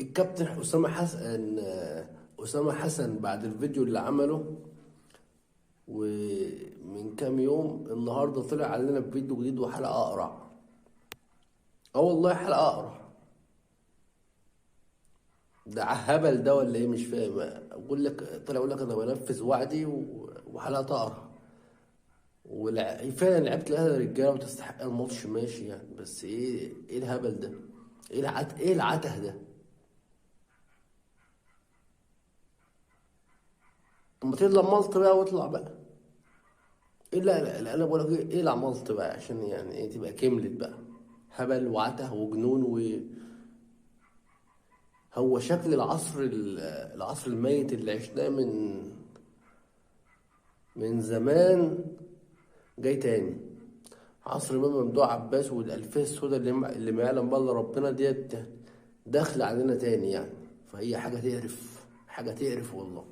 الكابتن اسامة حسن، اسامة حسن بعد الفيديو اللي عمله ومن كام يوم، النهارده طلع علينا بفيديو جديد وحلقه اقرع. اه والله حلقة اقرع. ده هبل ده ولا ايه؟ مش فاهم. اقول لك طلع يقول لك انا بنفذ وعدي وحلقه اقرع. فعلا لعبت الاهلي رجاله وتستحق الماتش، ماشي يعني، بس ايه الهبل ده؟ ايه العته ده؟ طب ما تطلع ملط بقى واطلع بقى. ايه؟ لا لا لا، انا بقول لك ايه العملت بقى عشان يعني ايه تبقى كملت بقى. هبل وعته وجنون. و هو شكل العصر العصر الميت اللي عشناه من زمان جاي تاني. عصر بقى ممدوح عباس والألفية السوداء اللي ما يعلم بقى إلا ربنا ديت داخلة علينا تاني يعني. فهي حاجة تقرف، حاجة تقرف والله.